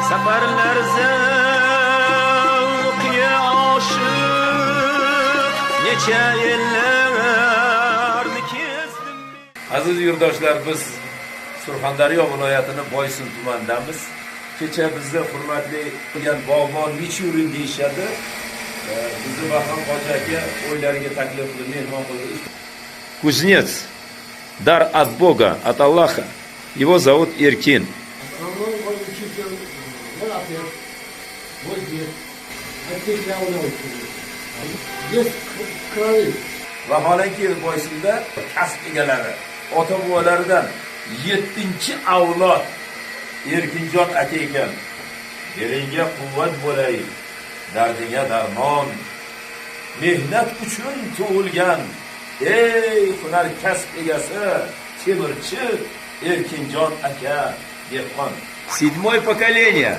Safarlar zavqiga oshiq necha yillarni kezdim. Aziz yurtdoshlar, biz Surxondaryo viloyatini Boysun tumanidamiz. Kecha bizni hurmatli qilgan bog'bon Michurin deyishadi. Bizni Bahrom hoji aka o'ylariga taklif qilib, mehmon qildi. Кузнец. Дар от Бога, от Аллаха. Его зовут Иркин. Основной мой учитель, мой отец, мой дед. От них я научился. Есть в крови. Vaholanki, Boysunda kasb egalari, ota bobolaridan yettinchi avlod Erkinjon aka ekan. Belingga quvvat bo'lay, dardingga darmon. Mehnat uchun tug'ilgan ey hunar kasb egasi, temirchi Erkinjon aka, dehqon. Седьмое поколение.